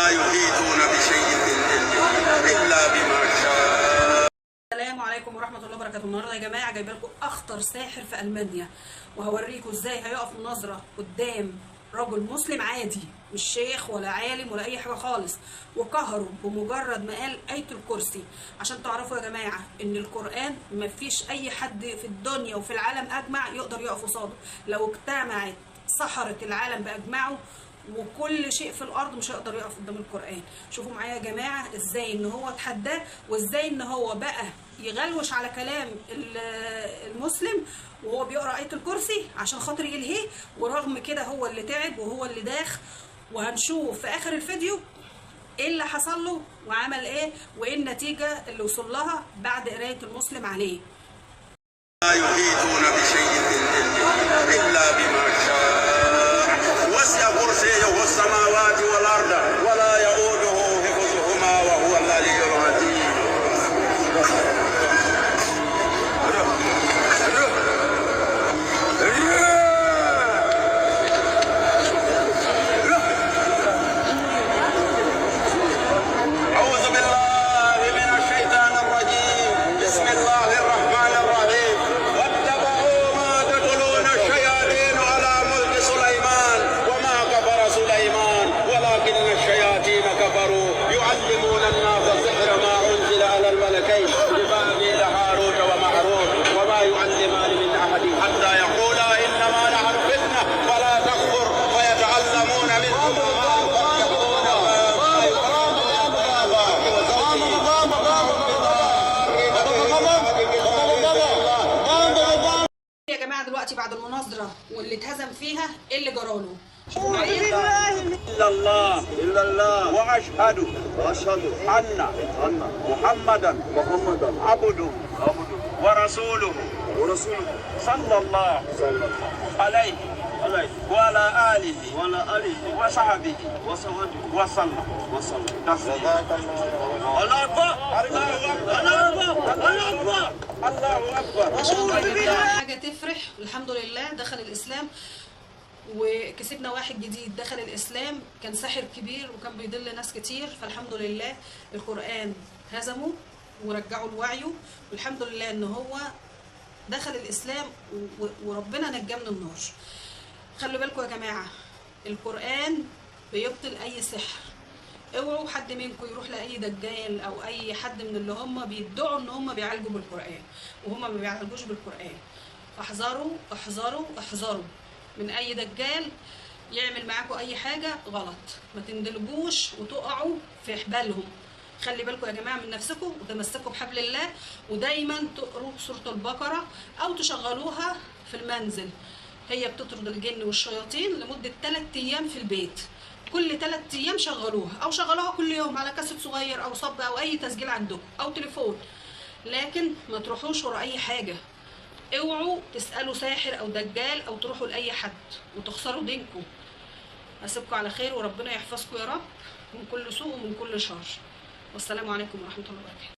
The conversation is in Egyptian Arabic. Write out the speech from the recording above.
يحيطون بشيء من علمه إلا بما شاء. السلام عليكم ورحمة الله وبركاته. النهارده يا جماعة جايبه لكم اخطر ساحر في المانيا، وهوريكم ازاي هيقف مناظرة قدام رجل مسلم عادي، مش شيخ ولا عالم ولا اي حاجة خالص، وقهره بمجرد ما قال آية الكرسي. عشان تعرفوا يا جماعة ان القرآن مفيش اي حد في الدنيا وفي العالم اجمع يقدر يقف قصاده. لو اجتمعت سحرة العالم باجمعه وكل شيء في الارض مش هيقدر يقف قدام القرآن. شوفوا معايا يا جماعة ازاي ان هو اتحداه، وازاي ان هو بقى يغلوش على كلام المسلم وهو بيقرا آية الكرسي عشان خاطر يلهيه، ورغم كده هو اللي تعب وهو اللي داخ. وهنشوف في اخر الفيديو ايه اللي حصل له وعمل ايه وايه النتيجة اللي وصل لها بعد قرايه المسلم عليه. لا يحيطون بشيء من علمه إلا بما شاء. وسع كرسيه السماوات والأرض ولا يؤوده حفظهما وهو العلي العظيم. أعوذ بالله من الشيطان الرجيم. بسم الله الرحمن الرحيم. واتبعوا ما تتلون الشياطين على ملك سليمان وما كفر سليمان ولكن الشياطين كفروا يعلمون الناس السحر ما أنزل على الملكين ببابل هاروت وماروت وما يعلمان من أحد حتى يقولا إنما نحن فتنة فلا تكفر فيتعلمون منهما ما يفرقون يا جماعة دلوقتي بعد المناظرة واللي اتهزم فيها ايه اللي جراله؟ شوفوا معايا. إلا الله إلا الله وأشهد وأشهد أن أن محمدا محمدا عبده عبده ورسوله ورسوله صلى الله صلى الله عليه عليه وعلى آله وعلى آله وصحبه وصحبه وسلم وسلم. تسليما. الله أكبر الله أكبر الله أكبر الله أكبر. ما شاء الله يا جماعة، حاجة تفرح، الحمد لله دخل الاسلام وكسبنا واحد جديد دخل الاسلام، كان ساحر كبير وكان بيضل ناس كتير، فالحمد لله القرآن هزمه ورجعه لوعيه، والحمد لله ان هو دخل الاسلام وربنا نجاه من النار. خلوا بالكم يا جماعة، القرآن بيبطل اي سحر. اوعوا حد منكم يروح لاي دجال او اي حد من اللي هم بيدعوا ان هم بيعالجوا بالقرآن وهم ما بيعالجوش بالقرآن. احذروا احذروا احذروا من اي دجال يعمل معاكم اي حاجة غلط، ما تندلجوش وتقعوا في حبالهم. خلي بالكم يا جماعة من نفسكم وتمسكوا بحبل الله، ودايما تقروا سورة البقرة او تشغلوها في المنزل. هي بتطرد الجن والشياطين لمدة 3 ايام في البيت. كل 3 ايام شغلوها، او شغلوها كل يوم على كاسيت صغير او صب او اي تسجيل عندكم او تليفون، لكن ما تروحوش ورا اي حاجة. اوعوا تسالوا ساحر او دجال او تروحوا لاي حد وتخسروا دينكم. اسيبكم على خير وربنا يحفظكم يا رب من كل سوء ومن كل شر. والسلام عليكم ورحمة الله وبركاته.